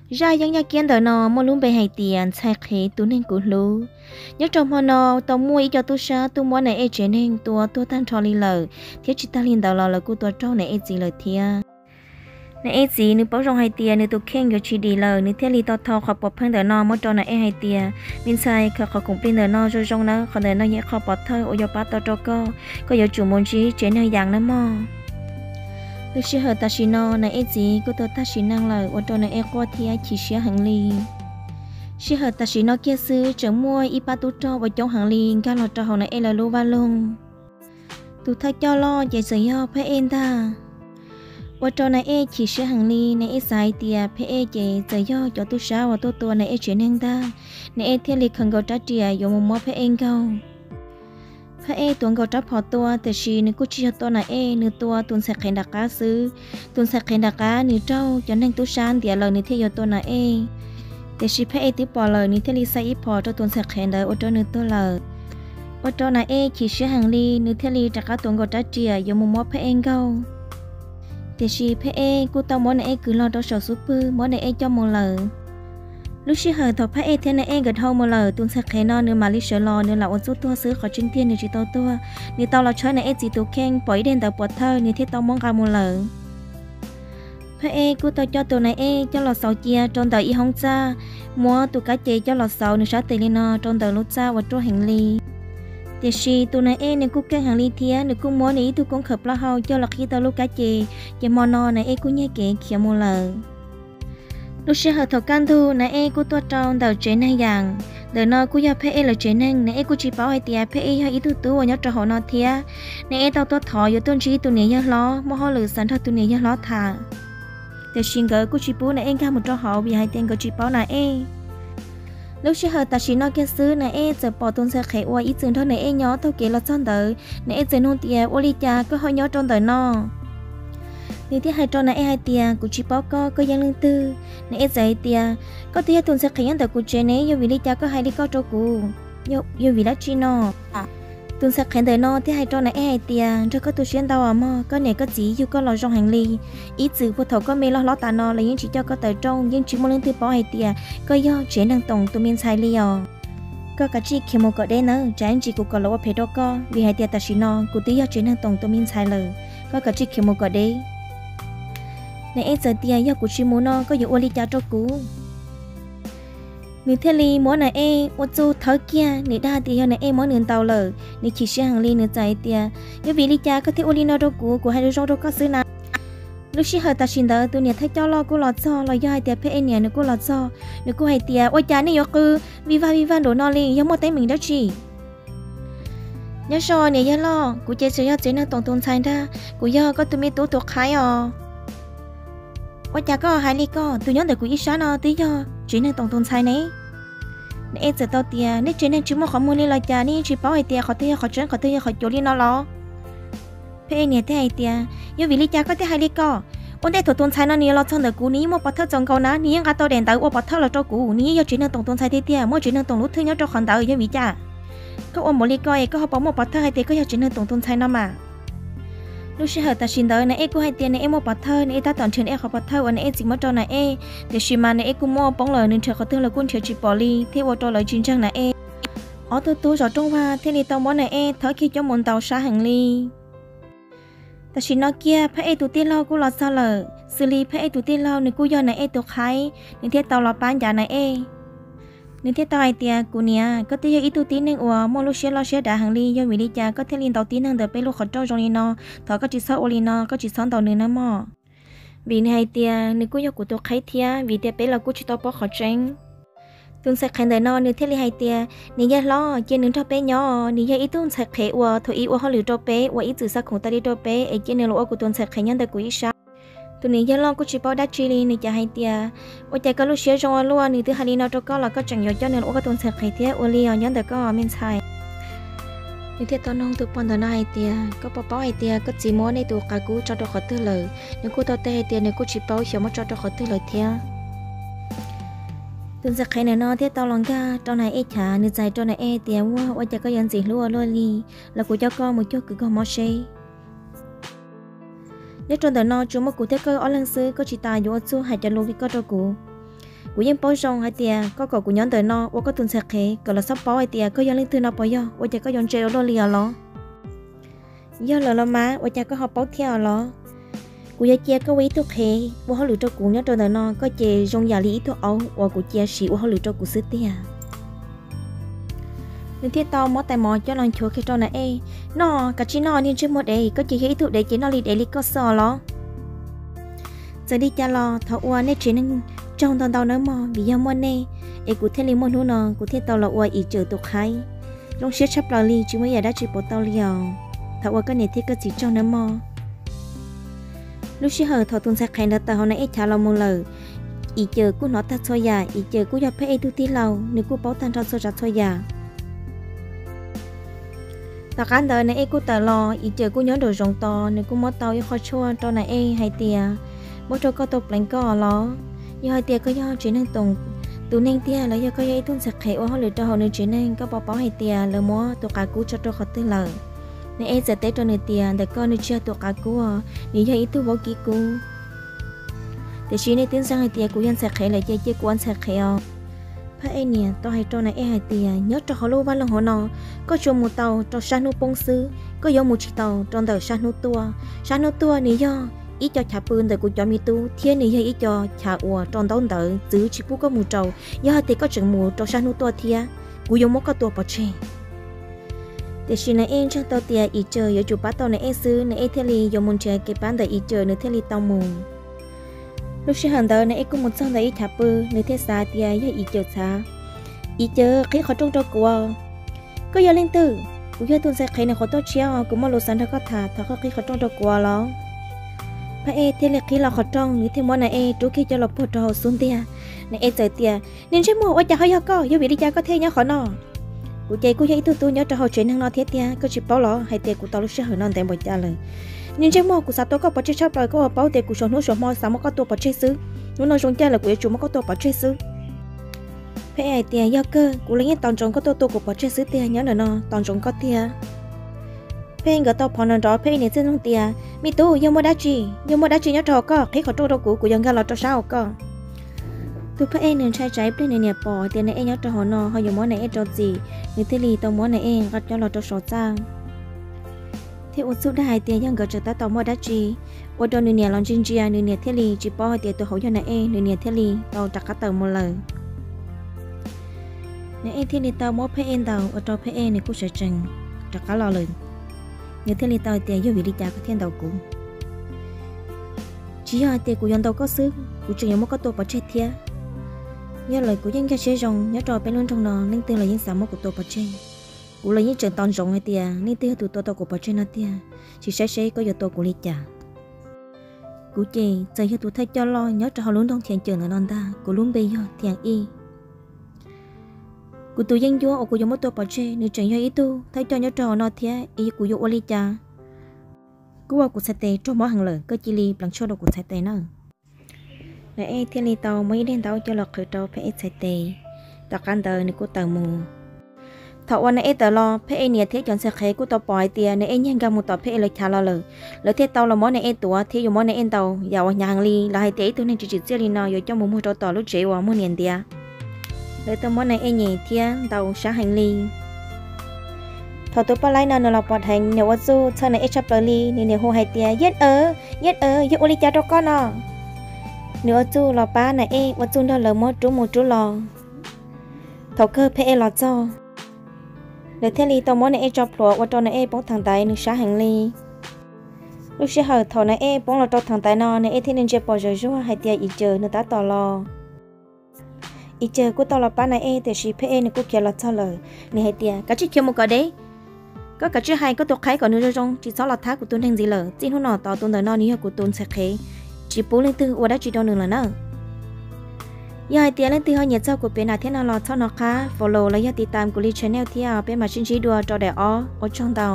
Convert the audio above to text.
Zaj yeeb yaj kiab ntawm no muaj lub npe hais tias Ntxhais Qhev tus neeg kuv hlub. Nyob rau hmo no tau muaj ib co tub sab tuaj muab Nas Ej tsev neeg tua tuag tag nrho li lawm, thiab tsis tag li ntawd los lawv kuj tua raug Nas Ej txiv lawm thiab. Nas Ej txiv nws paub zoo hais tias nws tus kheej yuav tsis dim lawm, nws thiaj li tau thau qhov pov pheej ntawm no muab rau Nas Ej hais tias, Me ntxhais, khaws qhov khoom plig ntawm no zoo zoo nawb, qhov ntawm no yog ib qho pov thawj uas yuav pab tau rau koj, koj yuav tsum mus ntsib tsev neeg yam nawb mog. Lub sij hawm tam sim no Nas Ej txiv kuj tau tag sim neej lawm, ua rau Nas Ej quaj thiab chim siab heev li. Sij hawm tam sim no kiag xwb tseem muaj ib pab tub rog uas coob heev li nkag los rau hauv Nas Ej lawv lub vaj loog. Tus thawj coj loj ces txawm yog Phaj Ej ntag. Ua rau Nas Ej chim siab heev li, Nas Ej xav hais tias Phaj Ej ces txawm yog cov tub sab uas tuaj tua Nas Ej tsev neeg ntag, Nas Ej thiaj li khaws nkaus rab riam yuav mus muab Phaj Ej nkaug. Phaj Ej tuav nkaus rab phom tua, tiam sis nws kuj tsis yog tua Nas Ej, nws tua tus ntxhais qhev nram qab xwb. Tus ntxhais qhev nram qab nws raug cov neeg tub sab ntiav lawm nws thiaj yuav tua Nas Ej. Tiam sis Phaj Ej twb pom lawm nws thiaj li xa ib phom rau tus ntxhais qhev ntawd ua rau nws tuag lawm. Ua rau Nas Ej chim siab heev li, nws thiaj li rov qab tuav nkaus rab riam yuav mus muab Phaj Ej nkaug. Tiam sis Phaj Ej kuj tau muab Nas Ej kwv los rau saum xub pwg muab Nas Ej coj mus lawm. Lub sij hawm thaum Phaj Ej thiab Nas Ej nkawd dhau mus lawm, tus ntxhais qhev no nws mam li sawv los, nws lam ua txuj tuag xwb, qhov tseeb tiag nws tsis tau tuag. Nws tau los tshawb Nas Ej txiv tus kheej, pom ib daim ntawv pov thawj, nws thiaj tau muab nqa mus lawm. Phaj Ej kuj tau coj tus Nas Ej coj los xauv cia rau ntawm ib hoob txaj, muab tus kab ces coj los xauv nws sab tes li no rau ntawm lub txaj uas ruaj heev li. Tiam sis tus Nas Ej nws kuj keej heev li thiab nws kuj muab nws ib tug koob khawm plaub hau coj los qhib tau lub kab ces, ces hmo no Nas Ej kuj nyiag kev khiav mus lawm. Lub sij hawm thaum kaj ntug Nas Ej kuj tuaj rau ntawm tsev neeg yam, ntawm no kuj yog Phaj Ej lawv tsev neeg. Nas Ej kuj tsis paub hais tias Phaj Ej yog ib tug tub uas nyob rau hauv no thiab. Nas Ej tau tuaj thov yuav tuaj ntsib tus niam yawg hlob, muaj hauj lwm xav nrog tus niam yawg hlob tham. Tiam sis nkawd kuj tsis pub Nas Ej nkag mus rau hauv vim hais tias nkawd tsis paub Nas Ej. Lub sij hawm tam sim no kiag xwb Nas Ej txawm pom tus ntxhais qhev uas ib txwm nrog Nas Ej nyob taug kev los txog ntawd. Nas Ej txawm nug tias, Ua li cas koj ho nyob rau ntawm no? Nws thiaj hais rau Nas Ej hais tias, Kuv tsis paub koj, koj yeej leej twg? Nas Ej txawm hais tias, Koj twb yog tus ntxhais qhev nyob ntawm kuv tsev ne, yog vim li cas koj hais li koj rau kuv? Yog vim dab tsi no? Tus ntxhais qhev ntawm no thiaj hais rau Nas Ej hais tias, Nrog koj tu siab ntau os mog, koj niam koj txiv yug koj los zoo heev li. Ib txwm puag thaum koj me loj hlob tas no los yeej tsis coj koj tawm rooj, yeej tsis muaj leej twg paub hais tias koj yog tsev neeg Toom tus me ntxhais li os. Koj kav tsij khiav mus kom deb nawb, tsam ib ntsis kuv kom lawv ua phem rau koj, vim hais tias tam sim no kuv twb yog tsev neeg Toom tus me ntxhais lawm. Koj kav tsij khiav mus kom deb. Nas Ej txawm tias, Yog kuv tsis mus no koj yuav ua li cas rau kuv? Nws thiaj li muab Nas Ej ua txuj thawb kiag, nws dag tias yog Nas Ej muab nws ntaus lawm. Nws chim siab heev li, nws txawm hais tias, Yog vim li cas koj thiaj ua li no rau kuv? Kuv hais zoo zoo rau koj xwb na. Lub sij hawm tam sim ntawd tus niam thawj coj loj kuj los txog, los yog hais tias Phaj Ej niam nws kuj los txog. Nws kuj hais tias, Ua cas nej yuav qw vij vag vij vag nraum no li, yog muaj teeb meem dab tsi? Nyob zoo niam yawg loj, kuv ces txawm yog tsev neeg Toom tus ntxhais ntag, kuv yog koj tus me tub tus qhaib os. Ua cas koj hais li ko? Tus nyob ntawm kuv ib sab no twb yog tsev neeg Toom tus ntxhais ne. Nas Ej txawm tau tias, Nej tsev neeg tsis muaj qhov muag li los cas, nej yeej tsis paub hais tias qhov twg yog qhov tseeb qhov twg yog qhov cuav li no los? Phaj Ej niam thiaj hais tias, Yog vim li cas koj thiaj hais li ko? Ua ntej thaum tus ntxhais no nws yuav los txog ntawm kuv, nws yeej muaj pov thawj txaus nkaus na, nws yeej nqa tau daim ntawv ua pov thawj los rau kuv, nws yeej yog tsev neeg Toom tus ntxhais tiag tiag, muaj tsev neeg Toom lub thwj nyob rau qhov ntawd. Yog vim cas koj ua npaum li ko es koj ho puas muaj pov thawj hais tias koj yog tsev neeg Toom tus ntxhais no mas? Lub sij hawm tam sim ntawd Nas Ej kuj hais tias Nas Ej muaj pov thawj, Nas Ej tab tom nrhiav Nas Ej qhov pov thawj uas Nas Ej txiv muab rau Nas Ej, tiam sis mas Nas Ej kuj muaj poob lawm, nws nrhiav qhov twg los kuj nrhiav tsis pom li thiab ua rau lawv tsis ntseeg Nas Ej. Ob tug tub zov rooj vag thiaj li tau muab Nas Ej thawb kiag coj mus ntaus sab heev li. Tam sim no kiag Phaj Ej tus tij laug kuj los txog lawm, xws li Phaj Ej tus tij laug nws kuj yog Nas Ej tus qhaib, nws thiaj tau los pab ncav Nas Ej. Nws thiaj tau hais tias, Kuv niam, koj twb yog ib tug tib neeg uas muaj lub siab loj siab dav heev li, yog vim li cas koj thiaj li ntaus tib neeg ntawm peb lub qhov rooj zoo li no? Thov koj tsis txhob ua li no, koj tsis txhob ntaus nws nawb mog. Vim nws hais tias nws kuj yog kuv tus qhaib thiab, vim tias peb los kuj tsis tau paub qhov tseeb. Tus ntxhais qhev ntawm no nws thiaj li hais tias, Niam yawg hlob, cia nws nrog peb nyob, nws yog ib tug ntxhais qhev uas thaum ub ua hauj lwm rau peb, uas ib txwm xa khoom tas li rau peb, es cia nws los ua kuv tus ntxhais qhev nyob ntawm kuv ib sab. Tus niam yawg loj kuj tsis paub dab tsi li, nws cas hais tias, Ua cas koj lub siab zoo ua luaj, nws twb hais li no rau koj los koj tseem yuav coj nws los ua koj tus ntxhais qhev thiab, ua li os nyob ntawm koj me ntxhais. Nws thiaj tau noog tus pog ntawm no hais tias, Koj puas paub hais tias koj txiv muab nej tus qav kub tso rau qhov twg lawm? Nws kuj tau teb hais tias nws kuj tsis paub xyov muab tso rau qhov twg lawm thiab. Tus ntxhais qhev ntawm no thiaj tau los nkag rau Nas Ej chav, nws txawm hais rau Nas Ej tias, Ua, ua cas koj yuav ntxim hlub ua luaj li, los kuv coj koj mus cuag kwv koj mob seb. Nyob rau ntawm no tsuas muaj kuv thiab koj ob leeg xwb, koj tsis tas yuav ua txuj hais cov lus li koj rau kuv. Kuv yeej paub zoo hais tias koj kom kuv nyob ntawm no ua koj tus ntxhais qhev kom lawv txhob paub hais tias koj yog leej twg no puas yog? Ua cas koj yuav ntse ua luaj li os los? Yog lawm los mas ua cas koj ho paub thiab os los? Kuv yuav cia koj ua ib tug qhev ua hauj lwm rau kuv nyob rau ntawm no, koj ces zoo yam li ib tug aub uas kuv cia siv ua hauj lwm rau kuv xwb tiag. Nws thiaj tau muab tais mov coj los nchuav kiag rau Na Ej noj. Kav tsij noj niag ntsej muag dev, koj ces yog ib tug dev ces noj li dev li koj xwb os los? Txawm li cas los thov ua nej tsev neeg tsaug ntau ntau nawb mog, vim yog muaj nej es kuv thiaj li muaj hnub no, kuv thiaj tau los ua Yim Cawm tus qhaib. Zoo siab tshaj plaws li, tsis muaj yam dab tsi pauv tau li os. Thov ua koj niam thiab koj txiv tsaug nawb mog. Lub sij hawm thaum tus ntxhais qhev ntawd tawm hauv Na Ej chav los mus lawm, Yim Cawm kuj hnov tag txhua yam, Yim Cawm kuj yog Phaj Ej tug tij laug, nws kuj paub tag nrho txhua tsav txhua yam. Tom qab ntawd Na Ej kuj tawm los, Yim Cawm kuj nyob nraum zoov tos, nws kuj muab tau ib qho tshuaj rau Na Ej hais tias, muab rau koj tau pleev koj los. Yog hais tias koj yog tsev neeg toom tus neeg tiag los yog koj yog ib tug ntxhais qhev ua hauj lwm rau hauv nws tsev neeg, koj puas paub hais tias lawv muab tus qav kub tso rau qhov twg lawm? Na Ej txawm teb rau nws tias, ntawm koj nws tsis yog tus qav kub, nws yog ib tug vaub kib kub. Tiam sis nej twb ntseeg hais tias kuv yog ntxhais qhev lawm ces cia kuv ua ntxhais qhev os. Phaj Ej niam tau hais rau Na Ej hais tias, nyob rau hauv lub vaj loog hauv no, koj tsuas mus tau rau sab hnub poob xwb, koj yuav mus tsis tau rau ntawm sab hnub tuaj. Sab hnub tuaj nws yog ib co chav pw ntawm kuv cov me tub thiab nws yog ib co chav uas rau ntaub ntawv txwv tsis pub koj mus rau. Yog hais tias koj tseem mus rau sab hnub tuaj thiab, kuv yuav muab koj tua pov tseg. Tiam sis Na Ej ntseeg tau tias Yim Cawm yuav tsum pab tau Na Ej xwb, Na Ej thiaj li yuav mus nrhiav kev pab ntawm Yim Cawm, nws thiaj li tau mus. Lub sij hawm ntawd Na Ej kuj mus txog ntawm ib chav pw, nws thiaj xav tias yog Yim Cawm txhav. Yim Cawm, qhib qhov rooj rau kuv. Koj yog leej twg? Kuv yog tus ntxhais qhev nws qhuav tuaj tshiab os, kuv muaj lus xav nrog koj tham, thov koj qhib qhov rooj rau kuv los. Phaj Ej thiaj li qhib los qhov rooj, nws thiaj muab Na Ej rub kiag coj los puag rau hauv xub ntiag. Na Ej txawm tias, niag ntsej muag, ua cas ho yog koj? Yog vim li cas koj thiaj nyob qhov no? Kuv ces kuj yog ib tug tub nyob rau hauv tsev neeg no thiab tiag, koj tsis paub los hais tias kuv tau lub sij hawm no ntev npaum cas lawm? Niag ntsej muag, kuv xav tua koj pov tseg tshaj plaws, koj puas paub tias kuv suav hnub suav hmo xav muab koj tua pov tseg xwb. Hnub no zoo caij lawm kuv yuav tsum muab koj tua pov tseg xwb. Phaj Ej hais tias, yog kawg, kuv los yeej tos ntsoov koj tuaj tua kuv pov tseg xwb tiag, nyob ntawm no tos ntsoov koj tiag. Phaj Ej nkawd tau phov nrov nrov, Phaj Ej niam txawm nug tias, me tub, yog muaj dab tsi? Yog muaj dab tsi nyob rau hauv koj, qhib qhov rooj rau kuv, kuv yuav nkag los rau sab hauv koj. Tus Phaj Ej nws ntshai tsam ib pliag nws niam pom tias Na Ej nyob rau hauv no ho yuav muab Na Ej rau txim, nws thiaj li tau muab Na Ej nqa coj los rau saum txaj. Thiab ua txuj dag hais tias yog nkawd tseem tab tom muaj dab tsi, ua rau nws niam los ntsia ntsia, nws niam thiaj li tsis paub hais tias tus hauv yog Na Ej, nws niam thiaj li tau rov qab tawm mus lawm. Na Ej thiaj li tau muab Phaj Ej ntaus ua rau Phaj Ej nws kuj sawv tsees rov qab los lawm. Nws thiaj li tau hais tias, yog vim li cas koj thiaj ntaus kuv? Tsis yog hais tias kuv yuav ntaus koj xwb, kuv tseem yuav muab koj tua pov tseg thiab. Yog lawm kuv yeej nkag siab zoo, nyob rau peb lub nroog no leej twg los yeej xav muab kuv tua pov tseg. Kuv los yeej tseem tos ntsoov hais tias leej twg yog tus tua tau kuv pov tseg no tiag, tsis saib seb koj yuav tua kuv li cas. Kuv ces txawm yog tus thawj coj loj nyob rau hauv lub nroog Thiam Cawm ntawm no ntag, kuv lub npe yog Thiam Ij. Kuv tus yeeb ncuab uas kuv yuav muab tua pov tseg, nws tseem yog ib tug thawj coj nyob rau hauv no thiab, es kuv yuav ua li cas? Kuv ua kuv txhais tes raug mob heev lawm, koj cia li pleev tshuaj rau kuv txhais tes na. Na Ej thiaj li tau muab ib daim ntaub coj los qhwv rau Phaj Ej txhais tes. Tom qab ntawd nws kuj tawm mus. Thaum uas Na Ej tawm los, Phaj Ej niam thiab cov ntxhais qhev kuj tau pom hais tias Na Ej nyiag nkag mus tom Phaj Ej lawv chav los lawm, lawv thiaj tau los muab Na Ej tuav thiab yuav muab Na Ej ntaus yam uas hnyav heev li. Lawv hais tias ib tug neeg tsis tsim txiaj li no yuav coj mus muag rau tom lub tsev uas muag niam ntiav. Lawv tau muab Na Ej nyem thiab ntaus sab heev li. Thaum tus poj laib no nws los pom dheev, nws ua txuj txhawj Na Ej tshaj plaws li, nws niam hu hais tias, Yaj Awv, Yaj Awv, yog ua li cas rau koj no? Nws ua txuj los pab Na Ej, ua txuj nrog lawv muab rub mus rub los. Thaum kawg Phaj Ej los txog, lawv thiaj li tau muab Na Ej tso plhuav ua rau Na Ej poob thav ntaiv, nws sab heev li. Lub sij hawm thaum Na Ej poob los rau thav ntaiv no, Na Ej thiaj li ntsia pom zawv zuag hais tias Yim Cawm nws tab tom los. Yim Cawm kuj tau los pab Na Ej, tiam sis Phaj Ej nws kuj khiav los txog lawm. Nws hais tias, kav tsij khiav mus kom deb. Koj kav tsij hais koj tus qhaib kom nws zoo zoo, tsis txhob los thab kuv tus neeg ntxiv lawm. Txij hnub no tod tus ntawm no nws yog kuv tus ntxhais qhev, tsis pub leej twg ua dab tsi rau nws lawm na. Yog hais tias leej twg ho nyiam txog kuv piav nam thiab no los txhob hnov qab follow los yog tiv tam kuv li channel thiab, peb mam sib ntsib dua rau daim ob, ua tsaug ntau.